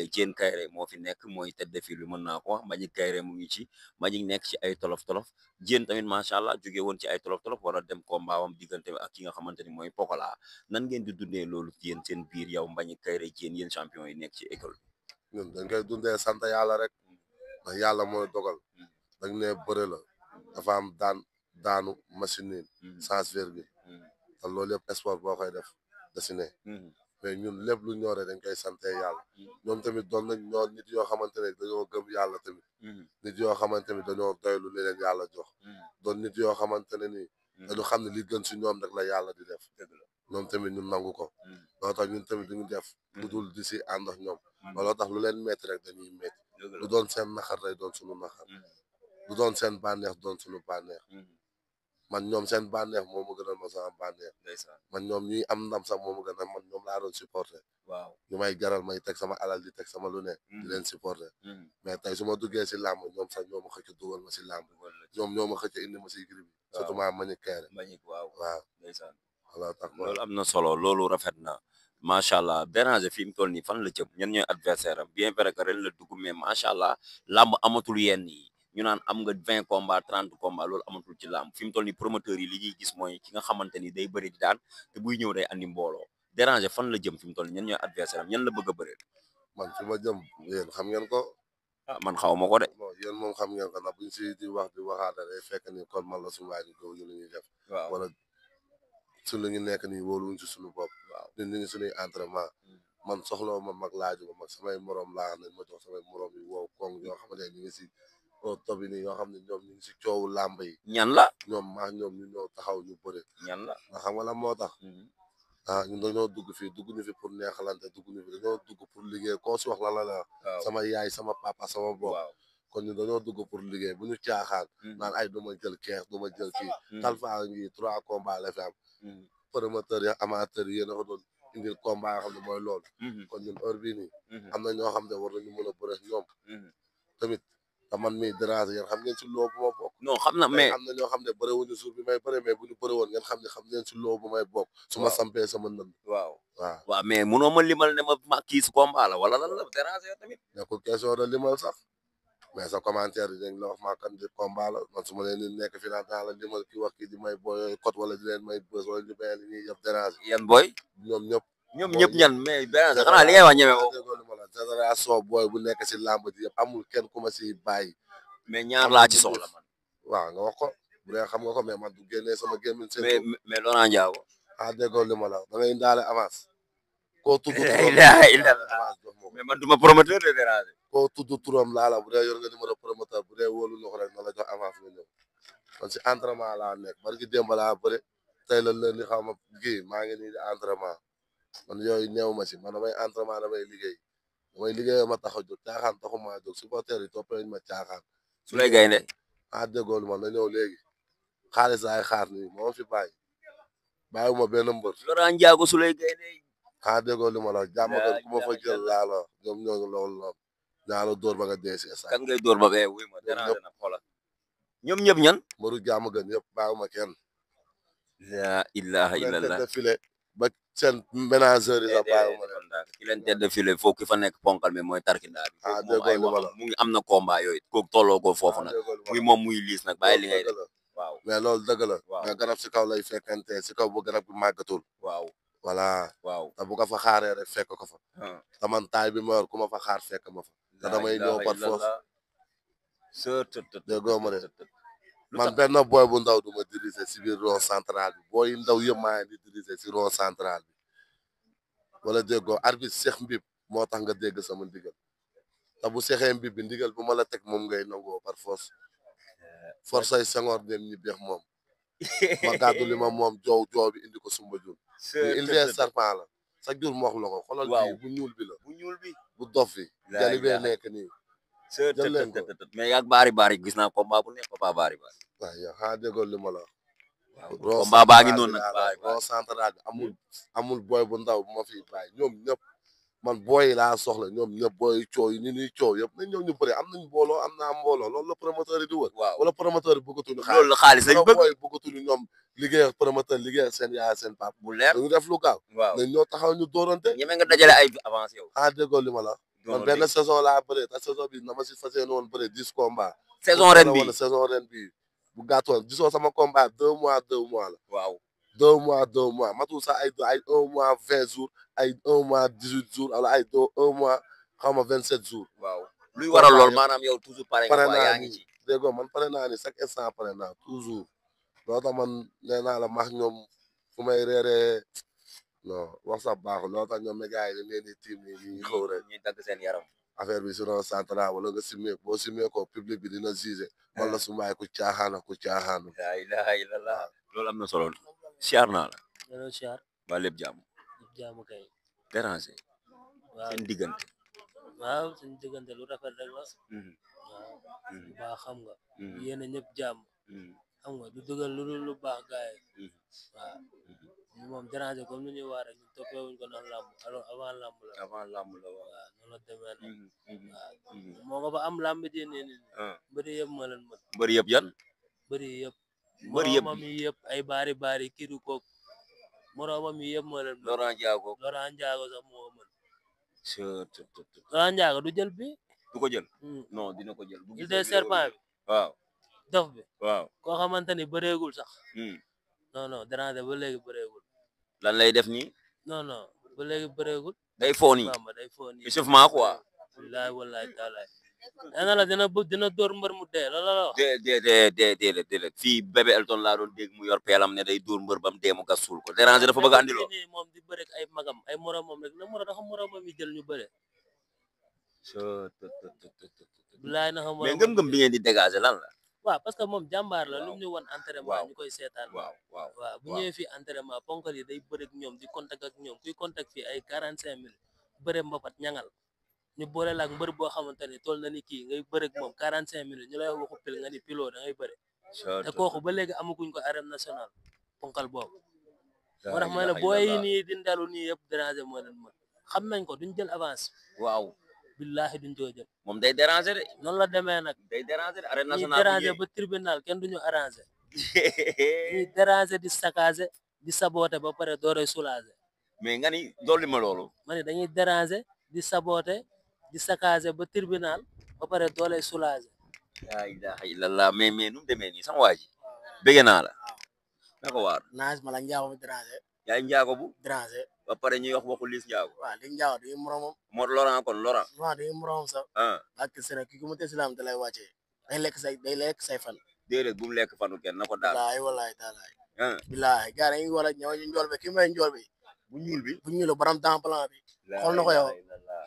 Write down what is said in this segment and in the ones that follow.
Diène Kaïré moo fi nekk mooy tête de file bi mën naa ko wax Mbagnick Kaïré mu ngi ci Mbagnick nekk ci ay tolof-tolof Diène tamit macha allah jóge woon ci ay tolof-tolof war a dem combat wam diggante ak ki nga xamante ni mooy Pokola nan ngeen di dundee loolu yéen seen biir yow Mbagnick Kaïré Diène yéen champion yi nekk ci école bi. ñun dañ koy dundee sant yàlla rek ndax yàlla mooy dogal dañ ne bëre la dafa am daanu machine sans virgule te loolu yëpp sport boo koy def da si ne mais ñun lépp lu ñoree dañ koy sante yàlla ñoom tamit doon nañ ñoo nit yoo xamante ne dañoo gëm yàlla tamit nit yoo xamante ne dañoo doylu li leen yàlla jox doon nit yoo xamante ne ni dañu xam ne li gën si ñoom rek la yàlla di def ñoom tamit ñun nangu ko loolu tax ñun tamit duñu def lu dul di si ànd ak ñoom looloo tax lu leen metti rek dañuy metti lu doon seen naxar day doon suñu naxar lu doon seen bànneex doon suñu bànneex man ñoom seen bànneex moo ma gënal ma sama bànneex man ñoom ñuy am ndam sax moo ma gënal man ñoom laa doon supporter waaw ñu may jaral may teg sama alal di teg sama lu ne di leen supporter mais tey su ma duggee si làmb ñoom sax ñoo ma xëcc dugal ma si làmb ñoom ñoo ma xëcc indi ma si gri bi surtout maa Mbagnick Kaïré waaw ndeysaan loolu tax loolu am na solo loolu rafet na macha allah Déranger fi mu toll nii fan la jëm ñan ñooy adversaire am bien vrai que ren la dugg mais macha allah làmb amatul yenn yi ñu naan am nga 20 combats 30 combats loolu amatul ci làmb fi mu toll nii promoteur yi li ñuy gis mooy ki nga xamante ni day bëri di daan te buy ñëw day andi mbooloo Déranger fan la jëm fi mu toll nii ñan ñooy adversaire am ñan la bëgg a bëreel. man fi ma jëm yéen xam ngeen ko. ah man xaw ma ko de. bon yéen moom xam ngeen ko ndax buñ si di wax di waxaata day fekk ni kon man la suñu waay di ñu lu ñuy def. waaw wala su lu ñu nekk nii wóoluwuñ si suñu bopp. waaw ñun ñu ngi suñuy entraînement. man soxla ma mag laaju ma mag samay morom laa nañ ma jox samay morom yi wow koŋ yoo xamante ne ñu ngi si tobi nii yoo xam ne ñoom ñu ngi si coowu làmb yi. ñan la ñoom maa ñoom ñu ñëw taxaw ñu bëre. ñan la nga xam nga la moo tax. ñun dañoo dugg fii dugg ñu fi pour neexalante dugg ñu fi dañoo dugg pour liggéey koo si wax la la sama yaay sama papa sama bopp. kon ñun dañoo dugg pour liggéey bu ñu caaxaan. naan ay du ma jël keex du ma jël kii. Talfa ngi 3 combats la fi am. promoteur yi amateur yi yéen a ko doon indil combat yoo xam ne mooy loolu. kon ñun heure bii nii. am na ñoo xam ne war nañu mën a bëre ñoom. tamit te man mii Déranger yéen xam ngeen si loo bu ma bokk. non xam na mais am na ñoo xam ne bëre wuñu suur bi may bëre mais bu ñu bëre woon ngeen xam ne xam ngeen si loo bu may bokk. su ma sampee sama ndënd. waaw waaw waaw mais munoo ma limal ne ma kii si combat la wala lan la Déranger tamit. nekkul question de limal sax mais sa commentaire yi dañ la wax maa kan di combat la man su ma leen di nekk fi naan la limal ki wax kii di may booy code wala di leen may bës wala di may li ñuy yëpp Déranger. yan booy. ñoom ñëpp. ñoom ñëpp ñan mais Déranger xanaa li ngay wax ñeme woo. génération booy bu nekk si làmb ji yëpp amul kenn ku ma si bàyyi. mais ñaar laa ci soxla man. waaw nga wax ko bu dee xam nga ko mais man du génnee sama gémmiñ seen. mais Laurent Ndiago. déggoo li ma la da ngay indaale avance. koo tudd mais man du ma promoteur de Déranger. koo tudd turam laa la bu dee yor nga numéro promoteur bu dee wóolu na ko rek na la jox avance nga ñëw man si entraînement laa nekk barki démb laa bëre tey la leen di xaw ma gii maa ngi nii di entraînement man yooyu néew ma si man damay entraînement damay liggéey ma tax a jóg caaxaan taxuma jóg supporter yi toppee ma caaxaan. su lay gaynde déggoo lu ma na ñëw léegi xaalis laay xaar nii moo fi bàyyiwuma benn mbër. Laurent Ndiago su lay gaynde déggoo lu ma la jàmm kan ku ma fa jël laa la ñoom ñoo loolu ñaa la dóor ba nga dee si kan ngay dóor ba nga wuy ma Déranger na xoolal ñoom ñëpp ñan mbaru jàmm gën yëpp bàyyiwuma kenn la ilaha illallah défilé ba seen ménageur yi sax bàyyiwuma leen ki leen tedd défilé foofu ki fa nekk ponkal mi mooy tarkindaa bi déggoo lu ma la mu ngi am na combat yooyu kooku tolloo ko foofu nag muy moom muy liis nag bàyyi li ngay def waaw mais loolu dëgg la mais garab si kaw lay fekkante si kaw bu garab bi màggatul waaw voilà waaw te bu ko fa xaaree rek fekk ko fa te man taay bi ma yor ku ma fa xaar fekk ma fa te damay ñëw par force déggoo ma de man benn boy bu ndaw du ma diriger si biir rond central bi booy ndaw yëpp maa ngi di diriger si rond central bi wala déggoo arbitre Cheikh Mbib moo tax nga dégg sama ndigal te bu Cheikhee Mbib bi ndigal bu ma la teg moom ngay nangoo par force force ay Senghor dem ñi beex moom ma gàddu li ma moom joow bi indi ko sumba jun il est serpent la chaque jour mu wax la ko xoolal bii bu ñuul bi la bu ñuul bi bu dof bi jali bee nekk nii jël leen ko mais yaag baari gis naa combat bu nekk papa baari waaw yow déggoo li ma la combat baa ngi noonu nag rond central bi amul booy bu ndaw bu ma fiy bàyyi ñoom ñëpp man booy yi laa soxla ñoom ñëpp booy coow yi ni ñuy coow yëpp nañ ñëw ñu bëri am nañ mbooloo am naa mbooloo loolu la promoteur yi di wër wala promoteur yi bëggatuñu loolu la xaalis lañ bëgg booy bëggatuñu ñoom liggéey ak promoteur liggéey ak seen yaay seen pap bu leer dañu def lu gaaw nañ ñoo taxaw ñu dóorante ñeme nga dajale ay avance yow déggoo li ma la man benn saison laa bëree te saison bi na ma si fas yéene woon bëree 10 combats. saison ren bi saison ren bi bu gàttoon gisoo sama combat 2 mois 2 mois la. waaw 2 mois 2 mois matul sax ay 1 mois 20 jours ay 1 mois 18 jours wala ay 1 mois xaw ma 27 jours. waaw luy waral lool maanaam yow toujours pare nga waa yaa ngi ci. déggoo man pare naa ni chaque instant pare naa toujours loo tax man nee naa la max ñoom fu may reeree non wax sax baaxul loo tax ñoom gars yi dañ leen di tiim nii ñuy xëw rek ñuy dagg seen yaram. affaire bi sinon central wala nga simee boo simee ko public bi dina gisé wala su maay ku caaxaana ku caaxaanu. la ilaha illallah loolu am na solo. siyaar naa la. delloo siyaar. ba lépp jàmm. lépp jàmm kay. déranger. waaw seen diggante. waaw seen diggante lu rafet rek la. waaw. baax xam nga. yéen a ñëpp jàmm. xam nga du dugal lu baax gaay yi. waaw. ñu moom déranger comme ni ñuy wax rek ñu toppee wuñ ko ndax làmb alors avant làmb la. avant làmb la waaw. waaw noonu la demee nag. waaw moo nga fa am làmb ji nii nii. bëri yëpp ma leen mën. bëri yëpp yan. bëri yëpp. bëri yëpp moromam yi yëpp ay baari kiru koog moromam yi yëpp ma leen mën. Laurent Ndiago. Laurent Ndiago sax moo mën. c'est Laurent Ndiago du jël bi. du ko jël. non dina ko jël. il des serpent bi. waaw. dof bi. waaw. koo xamante ni bëreegul sax. non déranger ba léegi bëreegul. lan lay def nii. non ba léegi bëreegul. day foo nii. Bamba day foo nii. échauffement quoi. wallahi taalaay. nee na la dina dóor mbër mu dee loolu la wax. déedéet fii bébé Elton laa doon dégg mu yor peelam ne day dóor mbër bam dee mu gas suul ko déranger dafa bëgg a andi loo. moom di bëreeg ay magam ay moromam rek na dafa moromam yi jël ñu bëre. bilaay na xam mais ngëm-ngëm bi ngeen di dégager lan la. waaw parce que moom jàmbaar la lu mu ñu won entraînement ñu koy seetaan. waaw bu ñëwee fii entraînement ponkal yi day bëreeg ñoom di contact ak ñoom kuy contact fii ay 45 000 bëre mbapat ñangal ñu boole la ak mbër boo xamante ni toll na ni kii ngay bëreeg moom 45 minutes ñu lay wax waxu pil nga ni piloo da ngay bëre. te kooku ba léegi amaguñ ko arène nationale ponkal boobu. moo tax ma ne booy yi nii di ndalu nii yëpp déranger moo leen mën xam nañ ko duñ jël avance. waaw. billahi duñ ko jël. moom day déranger de. noonu la demee nag. day déranger de arène nationale ñuy déranger ba tribunal kenn duñu arranger. ñuy déranger di saccager di saboter ba pare dooree soulager. mais nga ni dolli ma loolu. ma ne dañuy déranger di saboter di saccager ba tribunal ba pare doole soulager. la ilaha illallah mais nu mu demee nii sama waa ji. bëgg naa la. naka waar. naaj ma la njaago bu déranger. yaay njaago bu. déranger. ba pare ñuy wax waxu Liss Ndiago. waaw li njaago dañuy moromam. moo Laurent kon Laurent. waaw dañuy moromam sax. ak seen kii ku mu tesilam da lay wàccee. day lekk say fan. déedéet bu mu lekk fanu kenn na ko daal. wallahi taalaay. bilaay gars dañuy war a ñëw ñu njool bi ki may njool bi. bu ñuul bi. bu ñuul borom temps plan bi. xool na ko yow.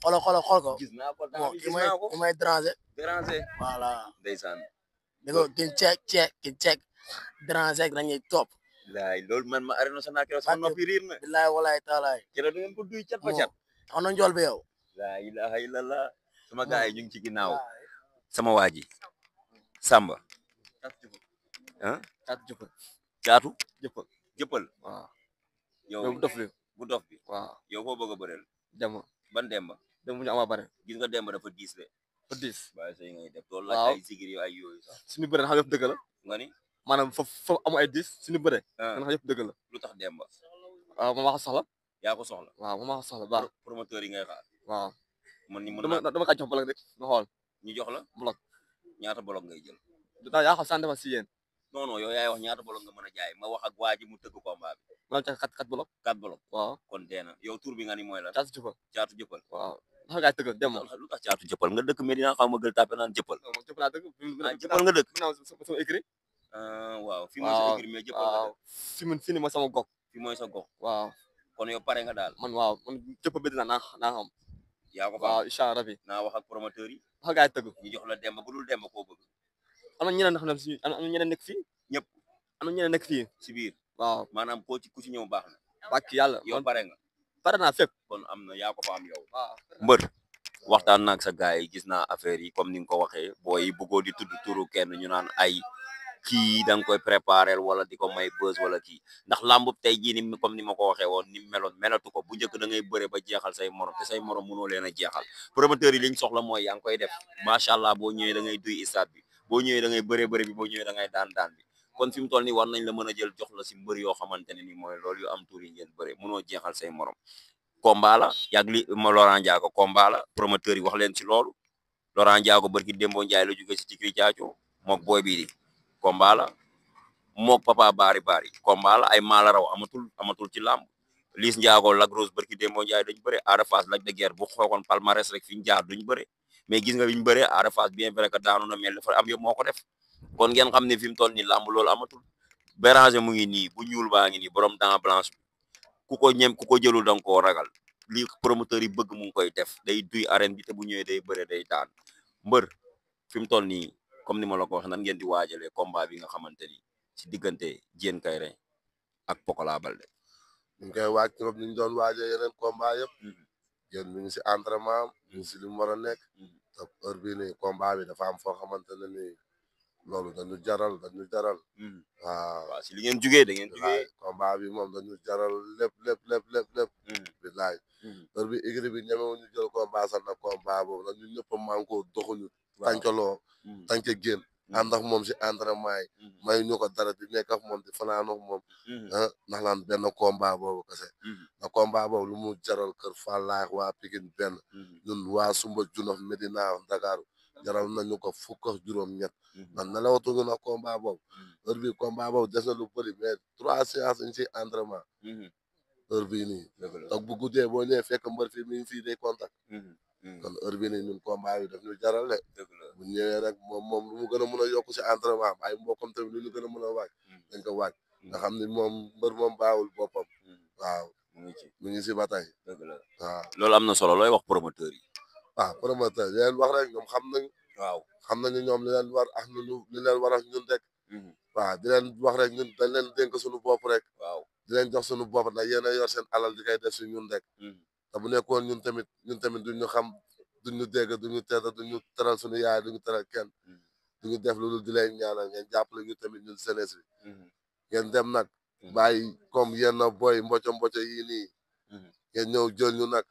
xool ko. gis naa ko bon gis naa ko ki may déranger. déranger. voilà. ndeysaan. di ko kin ceek déranger rek dañuy topp. laay loolu man ma arène nationale keroog sama noppi riir na. bilaay wallahi taalaay. keroog da ngeen ko duy cat ba cat. xam na njool bi yow. la ilaha illallah. sama gars yi ñu ngi ci ginnaaw. sama waa ji. Samba. caatu jëppal. waaw. yow bu dof bi. bu dof bi. waaw. yow foo bëgg a bëreel. Demba. ban Demba. Demba ñu ama bare. gis nga Demba dafa diis de. ba 10. waaye say ngay def loolu waaw la ay sigiri ay yooyu sax. suñu bëre xam yëpp dëgg la. nga ni. maanaam foofu amu ay 10 suñu bëre. ah xam yëpp dëgg la. lu tax Demba. waaw ma wax soxla. yaa ko soxla. waaw ma wax soxla baax. promoteur yi ngay xaar. waaw. man ni mën naa dama kaa jox bloc rek nga xool. ñu jox la. bloc. ñaata bolok ngay jël. daa yaa xam sant ma si yéen. non non yow yaay wax ñaata bolok nga mën a jaay ma wax ak waa ji mu tëgg combat bi. ma ca 4 bloc. 4 bolok. waaw. kon deena yow tur bi nga ni mooy la. caatu jëppal. caatu jëppal. waaw. ndax gaa yi tëggal dem moom. lu tax caatu jëppal nga dëkk Medina xaw ma gël tàppe naan jëppal. moom jëppal laa dëgg. jëppal nga dëkk. sama écrit. waaw fi mooy sa écrit mais jëppal nga dëkk. fi ni mooy sama gox. fi mooy sa gox. waaw. kon yow pare nga daal. waaw man jëppal bi naa xam. yaa ko waaw fa incha allah rabi. naa wax ak promoteur yi. ndax gaa yi tëgg. ñu jox la Demba bu dul Demba koo bëgg. am na ñeneen xam ne si am na ñeneen nekk fii. ñëpp. am na ñeneen nekk fii. si biir. waaw. maanaam ku ci ñëw baax na. bàkk yàlla. yow pare nga. pare naa fépp. kon am na yaa ko fa am yow. waaw. mbër waxtaan naag sa gars yi gis naa affaire yi comme ni nga ko waxee booy bëggoo di tudd turu kenn ñu naan ay kii da nga koy préparer wala di ko may buzz wala kii ndax làmb tey jii ni comme ni ma ko waxee woon ni meloon melatu ko bu njëkk da ngay bëre ba jeexal say morom te say morom mënoo leen a jeexal promoteur yi liñ soxla mooy yaa ngi koy def macha allah boo ñëwee da ngay duy stade bi boo ñëwee da ngay bëre bi boo ñëwee da ngay daan bi kon fi mu toll nii war nañ la mën a jël jox la si mbër yoo xamante ne ni mooy loolu yu am tur yi ngeen bëre mënoo jeexal say morom combat la yàgg li ma Laurent Ndiago combat la promoteur yi wax leen ci loolu Laurent Ndiago barki Dembo Ndiaye la jóge ci Tikri Caaco mook booy bii di combat la mook Papa Bari Bari combat la ay maala raw amatul ci làmb Liss Ndiago Lac Rose barki Dembo Ndiaye dañ bëre Ada Fass Lac de Guiers bu xookoon palmarès rek fi ñu jaar duñ bëre mais gis nga biñu bëree Ada Fass bien vrai que daanu na mel dafa am yëpp moo ko def kon ngeen xam ne fi mu toll nii làmb loolu amatul Béranger mu ngi nii bu ñuul baa ngi nii borom dent blanche bi ku ko jëlul danga koo ragal lii promoteur yi bëgg mu ngi koy def day duy arène bi te bu ñëwee day bëre day daan mbër fi mu toll nii comme ni ma la ko wax nan ngeen di waajalee combat bi nga xamante ni ci diggante Diène Kaïré ak Pokola Baldé ñu ngi koy waaj comme ni ñu doon waajee yeneen combat yëpp Diène mi ngi si entraînement mi ngi si li mu war a nekk te heure bii nii combat bi dafa am foo xamante ne nii loolu dañu jaral waaw si li ngeen jugee da ngeen jugee combat bi moom dañu jaral lépp bilaay heure bi igri bi ñemewu ñu jël combat sax na combat boobu nag ñun ñëpp a manko doxuñu tàncaloo tànca génn ànd ak moom si entraînement yi may ñu ko dara di nekk ak moom di fanaan ak moom ndax laan benn combat boobu kese na combat boobu lu mu jaral kër Fallaye waa Pikine benn ñun waa Sumba Junof Medina Dakar jaral nañu ko fukk ak juróom-ñett man na la watuñu na combat boobu heure bi combat boobu des na lu bëri mais 3 séances dañ ci entraînement heure bii nii donc bu guddee boo ñëwee fekk mbër fii mi ngi fii day contact kon heure bii nii ñun combat bi daf ñu jaral de bu ñëwee rek moom lu mu gën a mën a yokk si entraînement ay mbokkam tamit lu ñu gën a mën a waaj dañ ko waaj nga xam ni moom mbër moom baawul boppam waaw mu ngi si ba tey waaw loolu am na solo looy wax promoteur yi waaw promoteur leen wax rek ñoom xam nañu ñoom li leen war ak ñun li leen war ak ñun rek waaw di leen wax rek ñun dañ leen dénk suñu bopp rek waaw di leen jox suñu bopp nag yéen a yor seen alal di koy def si ñun rek te bu nekkoon ñun tamit duñu xam duñu dégg duñu teeta duñu teral suñu yaay duñu teral kenn duñu def loolu di leen ñaanal ngeen jàppale ñu tamit ñun jeunesse bi ngeen dem nag bàyyi comme yenn boy mboco yii nii ngeen ñëw jël ñu nag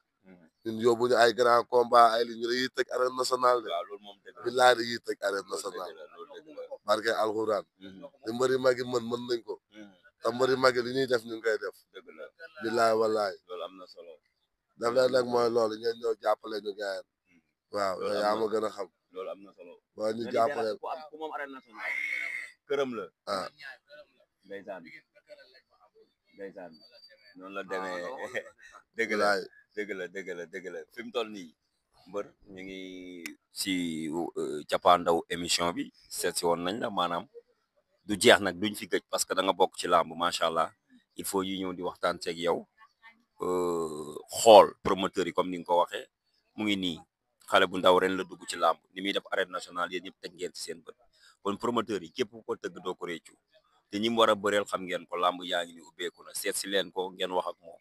ñun yóbbuñu ay grand combat ay li ñu dañuy tëj arène nationale de billaay dañuy tëj arène nationale barke alxuraan li mbëri magi mën nañ ko te mbëri magi li ñuy def ñu ngi koy def billaay wallaay loolu am na solo daf leen nag mooy loolu ngeen ñëw jàppale ñu gaayeen waaw yaa ma gën a xam loolu am na solo waaw ñu jàppale ku moom arène nationale këram la ah ndeysaan noonu la demee dëgg la fi mu toll nii mbër ñu ngi si cappaandaw émission bi seet si woon nañ la maanaam du jeex nag duñ fi gëj parce que da nga bokk ci làmb macha allah il faut ñu ñëw di waxtaan seeg yow xool promoteur yi comme ni nga ko waxee mu ngi nii xale bu ndaw ren la dugg ci làmb ni muy def arène nationale yéen ñëpp teg ngeen ci seen bët kon promoteur yi képp ku ko tëgg doo ko réccu te ñi mu war a bëreel xam ngeen ko làmb yaa ngi ni ubbeeku na seet si leen ko ngeen wax ak moom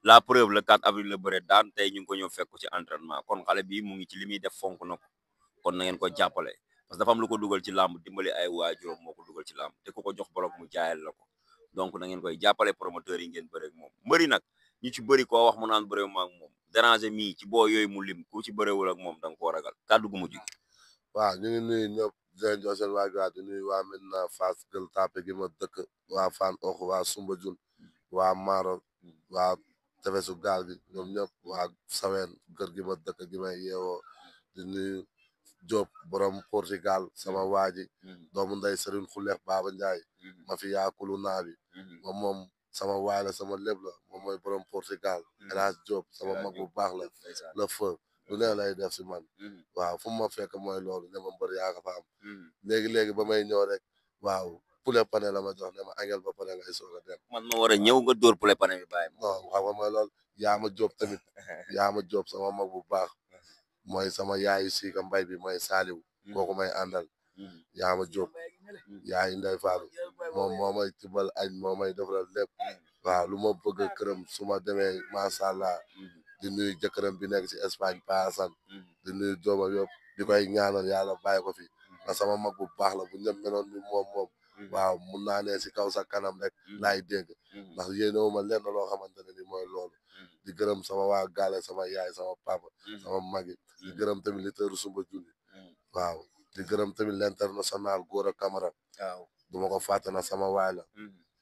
la preuve le 4 avril la bëre daan tey ñu ngi ko ñëw fekk ci entraînement kon xale bi mu ngi ci li muy def fonk na ko kon na ngeen ko jàppale parce que dafa am lu ko dugal ci làmb dimbali ay waajuram moo ko dugal ci làmb te ku ko jox bolok mu jaayal la ko donc na ngeen koy jàppale promoteur yi ngeen bëre ak moom mbëri nag ñu ci bëri koo wax mu naan bëre ma ak moom déranger mii ci boo yooyu mu lim ku ci bërewul ak moom da nga koo ragal kàddu gu mujj waaw ñu ngi nuyu ñëpp di leen jox seen waaj di nuyu waa Medina Fass Gueule Tapée gi ma dëkk waa Fann Ox waa Soumbédioune waa Maroc waa tefesu gaal gi ñoom ñëpp waa Saween kër gi ma dëkk gi may yeewoo di nuyu Diop borom Portugal sama waaji doomu nday Serigne Xuleex Baba Ndiaye ma fi yaakulu naa bi moom sama waay la sama lépp la moom mooy borom Portugal El Hadj Diop sama mag bu baax la feu lu ne lay def si man waaw fu ma fekk mooy loolu ne ma mbër yaa nga fa am léegi ba may ñëw rek waaw poulet pané la ma jox ne ma angel ba pare ngay soog a dem man ma war a ñëw nga dóor poulet pané bi bàyyi non xam nga mooy loolu yaa ma Diop tamit yaa ma Diop sama mag bu baax mooy sama yaayu siika mbay bi mooy saaliw kooku may àndal yaa ma Diop yaayu ndey Faatu moom moo may tibbal añ moo may defaral lépp waaw lu ma bëgg këram su ma demee macha allah di nuyu jëkkëram bi nekk si Espagne paasan di nuyu dooma yëpp di koy ñaanal yàlla bàyyi ko fi ndax sama mag bu baax la bu ñëpp meloon ni moom waaw mun naa ne si kaw sa kanam rek laay dégg ndax yéenewuma lenn loo xamante ne ni mooy loolu di gërëm sama waa gaale sama yaay sama papa sama magi di gërëm tamit li tëru Soumbédioune waaw di gërëm tamit l'international Gora Camara waaw du ma ko fàtte na sama waay la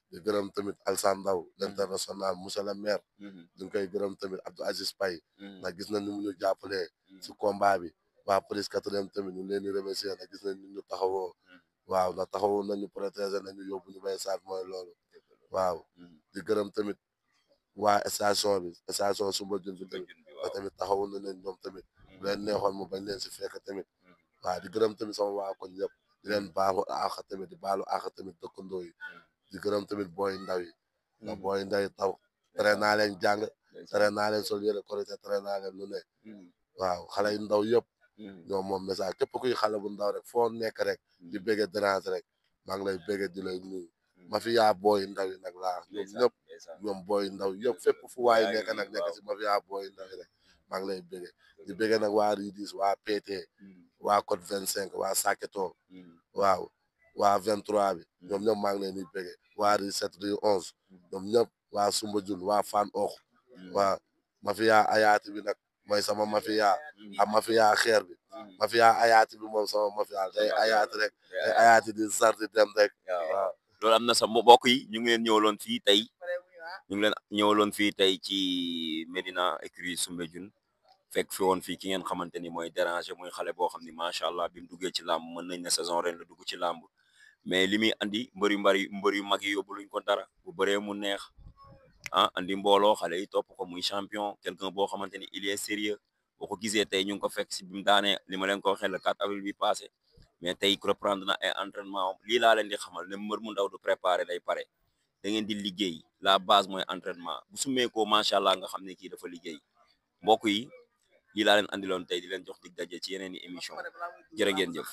di gërëm tamit Alsane Ndaw l'international monsieur le maire ñu ngi koy gërëm tamit Abdou Aziz Paye ndax gis nañ ni mu ñu jàppalee si combat bi waa police 4e tamit ñu leen di remercier ndax gis nañ ni ñu taxawoo waaw ndax taxawoo nañu protéger nañu yóbbu ñu bay saat mooy loolu waaw di gërëm tamit waa station bi station Soumbédioune bi tamit ndax tamit taxawu na leen ñoom tamit bu leen neexoon mu bañ leen si fekk tamit waaw di gërëm tamit sama waa koñ yëpp di leen baalu àq tamit di baalu àq tamit dëkkandoo yi di gërëm tamit booy ndaw yi ndax booy ndaw yi taw tere naa leen jàng tere naa leen sol yëre korité tere naa leen lu ne waaw xale yu ndaw yëpp ñoom moom message képp kuy xale bu ndaw rek foo nekk rek di bëgge dérange rek maa ngi lay bëgge di lay nuyu mafia booy ndaw yi nag laa ñoom ñëpp ñoom booy ndaw yëpp fépp fu waay nekk nag nekk si mafia booy ndaw yi rek maa ngi lay bëgge di bëgge nag waa Ridis waa PT waa code 25 waa Saketo waaw waa 23 bi ñoom ñëpp maa ngi leen di bëgge waa ri 7 ri 11 ñoom ñëpp waa Soumbédioune waa Fann Okh waa mafia ayaati bi nag mooy sama mafia ak mafia xeer bi mafia ayaati bi moom sama mafia day ayaati rek day ayaati di sarti dem rek waaw loolu am na sa mbokk yi ñu ngi leen ñëwaloon fii tey ñu ngi leen ñëwaloon fii tey ci Médina écurie Soumbédioune fekk fi woon fii ki ngeen xamante ni mooy déranger muy xale boo xam ni macha allah bi mu duggee ci làmb mën nañ ne saison ren la dugg ci làmb mais li muy andi mbër yu mag yi yóbbu luñ ko dara bu bëree mu neex andi mbooloo xale yi topp ko muy champion quelqu'un boo xamante ni il est sérieux boo ko gisee tey ñu ngi ko fekk si bi mu daanee li ma leen ko waxee le 4 avril bi passé mais tey reprendre na ay entraînement lii laa leen di xamal ne mbër mu ndaw du préparé day pare da ngeen di liggéey la base mooy entraînement bu sumee ko macha allah nga xam ne kii dafa liggéey mbokk yi lii laa leen andiloon tey di leen jox dig daje ci yeneen i émission jërë ngeen jëf